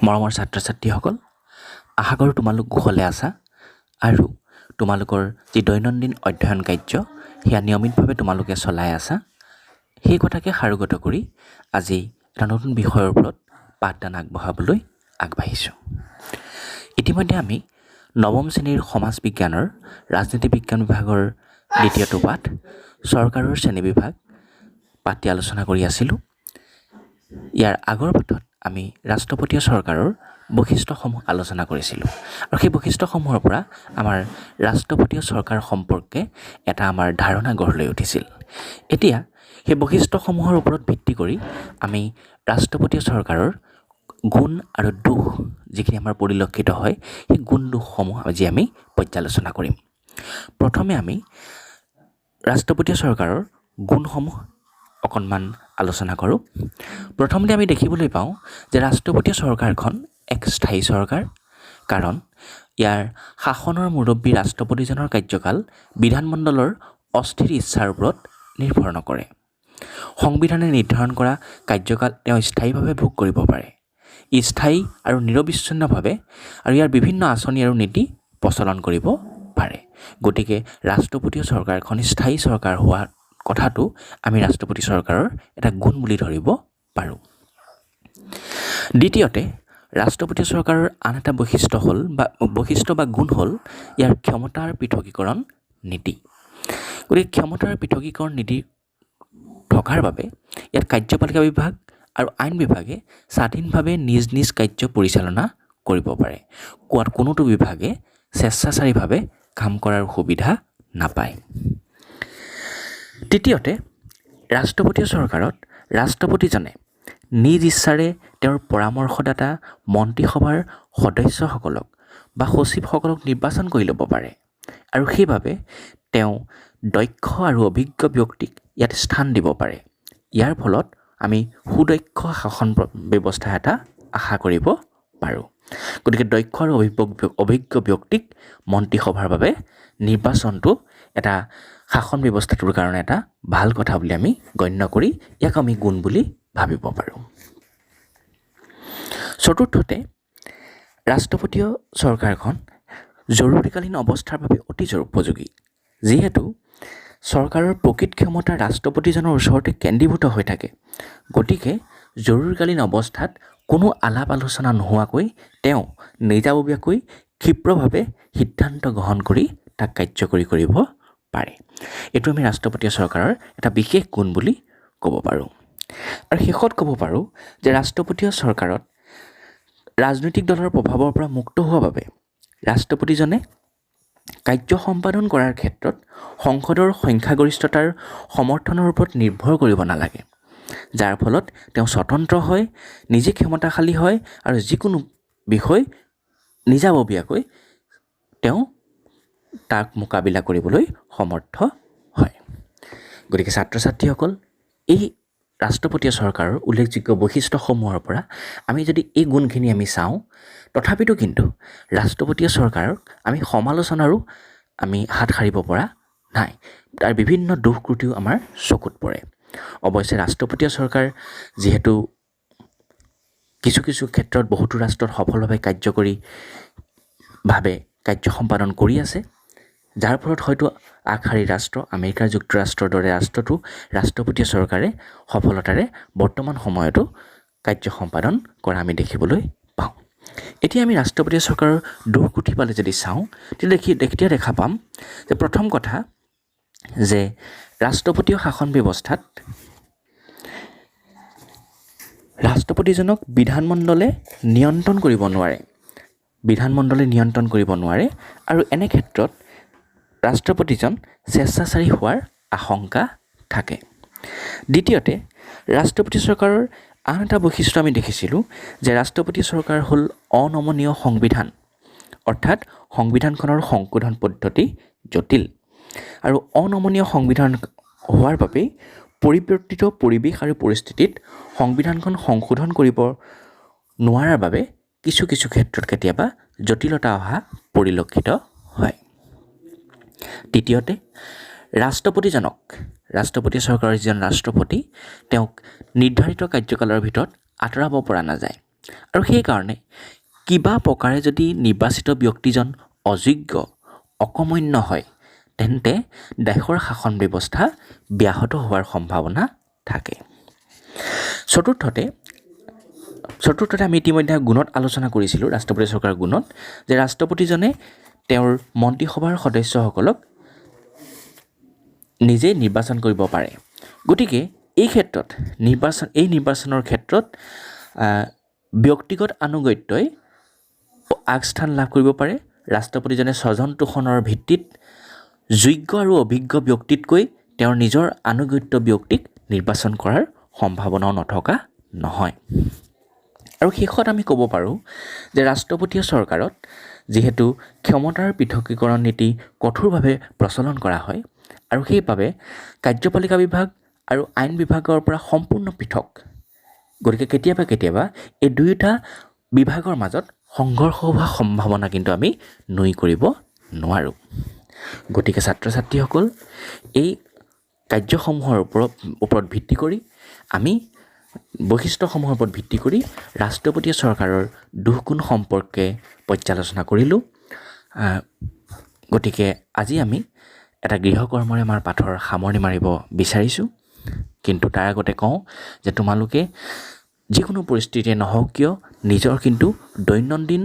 মৰমৰ ছাত্ৰ ছাত্ৰীসকল, আশা কৰোঁ তোমালোক কুশলে আছা আৰু তোমালোকৰ যি দৈনন্দিন অধ্যয়ন কাৰ্য সেয়া নিয়মিতভাৱে তোমালোকে চলাই আছা। সেই কথাকে সাৰোগত কৰি আজি এটা নতুন বিষয়ৰ ওপৰত পাঠদান আগবঢ়াবলৈ আগবাঢ়িছোঁ। ইতিমধ্যে আমি নৱম শ্ৰেণীৰ সমাজ বিজ্ঞানৰ ৰাজনীতি বিজ্ঞান বিভাগৰ দ্বিতীয়টো পাঠ চৰকাৰৰ শ্ৰেণীবিভাগ পাঠটি আলোচনা কৰি আছিলোঁ। ইয়াৰ আগৰ পাঠত আমি ৰাষ্ট্ৰপতীয় চৰকাৰৰ বৈশিষ্ট্যসমূহ আলোচনা কৰিছিলোঁ আৰু সেই বৈশিষ্ট্যসমূহৰ পৰা আমাৰ ৰাষ্ট্ৰপতীয় চৰকাৰ সম্পৰ্কে এটা আমাৰ ধাৰণা গঢ় লৈ উঠিছিল। এতিয়া সেই বৈশিষ্ট্যসমূহৰ ওপৰত ভিত্তি কৰি আমি ৰাষ্ট্ৰপতীয় চৰকাৰৰ গুণ আৰু দোষ যিখিনি আমাৰ পৰিলক্ষিত হয়, সেই গুণ দোষসমূহ আজি আমি পৰ্যালোচনা কৰিম। প্ৰথমে আমি ৰাষ্ট্ৰপতীয় চৰকাৰৰ গুণসমূহ অকণমান আলোচনা কৰোঁ। প্ৰথমতে আমি দেখিবলৈ পাওঁ যে ৰাষ্ট্ৰপতীয় চৰকাৰখন এক স্থায়ী চৰকাৰ, কাৰণ ইয়াৰ শাসনৰ মুৰব্বী ৰাষ্ট্ৰপতিজনৰ কাৰ্যকাল বিধানমণ্ডলৰ অস্থিৰ ইচ্ছাৰ ওপৰত নিৰ্ভৰ নকৰে। সংবিধানে নিৰ্ধাৰণ কৰা কাৰ্যকাল তেওঁ স্থায়ীভাৱে ভোগ কৰিব পাৰে, ই স্থায়ী আৰু নিৰবিচ্ছিন্নভাৱে আৰু ইয়াৰ বিভিন্ন আঁচনি আৰু নীতি প্ৰচলন কৰিব পাৰে। গতিকে ৰাষ্ট্ৰপতীয় চৰকাৰখন স্থায়ী চৰকাৰ হোৱাৰ কথাটো আমি ৰাষ্ট্ৰপতি চৰকাৰৰ এটা গুণ বুলি ধৰিব পাৰোঁ। দ্বিতীয়তে, ৰাষ্ট্ৰপতীয় চৰকাৰৰ আন এটা বৈশিষ্ট্য হ'ল বা বৈশিষ্ট্য বা গুণ হ'ল ইয়াৰ ক্ষমতাৰ পৃথকীকৰণ নীতি। গতিকে ক্ষমতাৰ পৃথকীকৰণ নীতি থকাৰ বাবে ইয়াত কাৰ্যপালিকা বিভাগ আৰু আইন বিভাগে স্বাধীনভাৱে নিজ নিজ কাৰ্য পৰিচালনা কৰিব পাৰে। কোৱাত কোনোটো বিভাগে স্বেচ্ছাচাৰীভাৱে কাম কৰাৰ সুবিধা নাপায়। তৃতীয়তে, ৰাষ্ট্ৰপতীয় চৰকাৰত ৰাষ্ট্ৰপতিজনে নিজ ইচ্ছাৰে তেওঁৰ পৰামৰ্শদাতা মন্ত্ৰীসভাৰ সদস্যসকলক বা সচিবসকলক নিৰ্বাচন কৰি ল'ব পাৰে আৰু সেইবাবে তেওঁ দক্ষ আৰু অভিজ্ঞ ব্যক্তিক ইয়াত স্থান দিব পাৰে। ইয়াৰ ফলত আমি সুদক্ষ শাসন ব্যৱস্থা এটা আশা কৰিব পাৰোঁ। গতিকে দক্ষ আৰু অভিজ্ঞ ব্যক্তিক মন্ত্ৰীসভাৰ বাবে নিৰ্বাচনটো এটা শাসন ব্যৱস্থাটোৰ কাৰণে এটা ভাল কথা বুলি আমি গণ্য কৰি ইয়াক আমি গুণ বুলি ভাবিব পাৰোঁ। চতুৰ্থতে, ৰাষ্ট্ৰপতীয় চৰকাৰখন জৰুৰীকালীন অৱস্থাৰ বাবে অতি উপযোগী। যিহেতু চৰকাৰৰ প্ৰকৃত ক্ষমতা ৰাষ্ট্ৰপতিজনৰ ওচৰতে কেন্দ্ৰীভূত হৈ থাকে, গতিকে জৰুৰীকালীন অৱস্থাত কোনো আলাপ আলোচনা নোহোৱাকৈ তেওঁ নিজাববীয়াকৈ ক্ষীপ্ৰভাৱে সিদ্ধান্ত গ্ৰহণ কৰি তাক কাৰ্যকৰী কৰিব পাৰে। এইটো আমি ৰাষ্ট্ৰপতীয় চৰকাৰৰ এটা বিশেষ গুণ বুলি ক'ব পাৰোঁ। আৰু শেষত ক'ব পাৰোঁ যে ৰাষ্ট্ৰপতীয় চৰকাৰত ৰাজনৈতিক দলৰ প্ৰভাৱৰ পৰা মুক্ত হোৱাৰ বাবে ৰাষ্ট্ৰপতিজনে কাৰ্য সম্পাদন কৰাৰ ক্ষেত্ৰত সংসদৰ সংখ্যাগৰিষ্ঠতাৰ সমৰ্থনৰ ওপৰত নিৰ্ভৰ কৰিব নালাগে, যাৰ ফলত তেওঁ স্বতন্ত্ৰ হয়, নিজে ক্ষমতাশালী হয় আৰু যিকোনো বিষয় নিজাববীয়াকৈ তেওঁ তাক মোকাবিলা কৰিবলৈ সমৰ্থ হয়। গতিকে ছাত্ৰ ছাত্ৰীসকল, এই ৰাষ্ট্ৰপতীয় চৰকাৰৰ উল্লেখযোগ্য বৈশিষ্ট্যসমূহৰ পৰা আমি যদি এই গুণখিনি আমি চাওঁ, তথাপিতো কিন্তু ৰাষ্ট্ৰপতীয় চৰকাৰক আমি সমালোচনাৰো আমি হাত সাৰিব পৰা নাই। তাৰ বিভিন্ন দোষ ক্ৰুটিও আমাৰ চকুত পৰে। অৱশ্যে ৰাষ্ট্ৰপতীয় চৰকাৰ যিহেতু কিছু কিছু ক্ষেত্ৰত বহুতো ৰাষ্ট্ৰত সফলভাৱে কাৰ্যকৰীভাৱে কাৰ্য সম্পাদন কৰি আছে, যাৰ ফলত হয়তো আগশাৰীৰ ৰাষ্ট্ৰ আমেৰিকাৰ যুক্তৰাষ্ট্ৰৰ দৰে ৰাষ্ট্ৰতো ৰাষ্ট্ৰপতীয় চৰকাৰে সফলতাৰে বৰ্তমান সময়তো কাৰ্য সম্পাদন কৰা আমি দেখিবলৈ পাওঁ। এতিয়া আমি ৰাষ্ট্ৰপতীয় চৰকাৰৰ দোষ ক্ৰুটি পালে যদি চাওঁ, তেতিয়া দেখা পাম যে প্ৰথম কথা যে ৰাষ্ট্ৰপতীয় শাসন ব্যৱস্থাত ৰাষ্ট্ৰপতিজনক বিধানমণ্ডলে নিয়ন্ত্ৰণ কৰিব নোৱাৰে, বিধানমণ্ডলে নিয়ন্ত্ৰণ কৰিব নোৱাৰে আৰু এনে ক্ষেত্ৰত ৰাষ্ট্ৰপতিজন স্বেচ্ছাচাৰী হোৱাৰ আশংকা থাকে। দ্বিতীয়তে, ৰাষ্ট্ৰপতি চৰকাৰৰ আন এটা বৈশিষ্ট্য আমি দেখিছিলোঁ যে ৰাষ্ট্ৰপতি চৰকাৰ হ'ল অনমনীয় সংবিধান, অৰ্থাৎ সংবিধানখনৰ সংশোধন পদ্ধতি জটিল আৰু অনমনীয় সংবিধান হোৱাৰ বাবেই পৰিৱৰ্তিত পৰিৱেশ আৰু পৰিস্থিতিত সংবিধানখন সংশোধন কৰিব নোৱাৰাৰ বাবে কিছু কিছু ক্ষেত্ৰত কেতিয়াবা জটিলতা অহা পৰিলক্ষিত হয়। তৃতীয়তে, ৰাষ্ট্ৰপতিজনক, ৰাষ্ট্ৰপতি চৰকাৰৰ যিজন ৰাষ্ট্ৰপতি, তেওঁক নিৰ্ধাৰিত কাৰ্যকালৰ ভিতৰত আঁতৰাব পৰা নাযায়। আৰু সেইকাৰণে কিবা প্ৰকাৰে যদি নিৰ্বাচিত ব্যক্তিজন অযোগ্য, অকৰ্মণ্য হয়, তেন্তে দেশৰ শাসন ব্যৱস্থা ব্যাহত হোৱাৰ সম্ভাৱনা থাকে। চতুৰ্থতে আমি ইতিমধ্যে গুণত আলোচনা কৰিছিলোঁ, ৰাষ্ট্ৰপতি চৰকাৰৰ গুণত, যে ৰাষ্ট্ৰপতিজনে তেওঁৰ মন্ত্ৰীসভাৰ সদস্যসকলক নিজে নিৰ্বাচন কৰিব পাৰে। গতিকে এই ক্ষেত্ৰত এই নিৰ্বাচনৰ ক্ষেত্ৰত ব্যক্তিগত আনুগত্যই আগস্থান লাভ কৰিব পাৰে। ৰাষ্ট্ৰপতিজনে স্বজন তোষণৰ ভিত্তিত যোগ্য আৰু অভিজ্ঞ ব্যক্তিতকৈ তেওঁৰ নিজৰ আনুগত্য ব্যক্তিক নিৰ্বাচন কৰাৰ সম্ভাৱনাও নথকা নহয়। আৰু শেষত আমি ক'ব পাৰোঁ যে ৰাষ্ট্ৰপতীয় চৰকাৰত যিহেতু ক্ষমতাৰ পৃথকীকৰণ নীতি কঠোৰভাৱে প্ৰচলন কৰা হয় আৰু সেইবাবে কাৰ্যপালিকা বিভাগ আৰু আইন বিভাগৰ পৰা সম্পূৰ্ণ পৃথক, গতিকে কেতিয়াবা কেতিয়াবা এই দুয়োটা বিভাগৰ মাজত সংঘৰ্ষ হোৱাৰ সম্ভাৱনা কিন্তু আমি নুই কৰিব নোৱাৰোঁ। গতিকে ছাত্ৰ ছাত্ৰীসকল, এই কাৰ্যসমূহৰ ওপৰত ভিত্তি কৰি, আমি বৈশিষ্ট্যসমূহৰ ওপৰত ভিত্তি কৰি ৰাষ্ট্ৰপতীয় চৰকাৰৰ দোষ গুণ সম্পৰ্কে পৰ্যালোচনা কৰিলোঁ। গতিকে আজি আমি এটা গৃহকৰ্মৰে আমাৰ পাঠৰ সামৰণি মাৰিব বিচাৰিছোঁ। কিন্তু তাৰ আগতে কওঁ যে তোমালোকে যিকোনো পৰিস্থিতিয়ে নহওক কিয়, নিজৰ কিন্তু দৈনন্দিন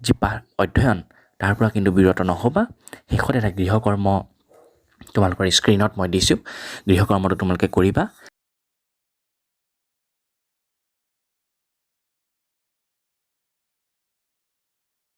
যি পাঠ অধ্যয়ন, তাৰ পৰা কিন্তু বিৰত নহ'বা। শেষত এটা গৃহকৰ্ম তোমালোকৰ স্ক্ৰীণত মই দিছোঁ, গৃহকৰ্মটো তোমালোকে কৰিবা।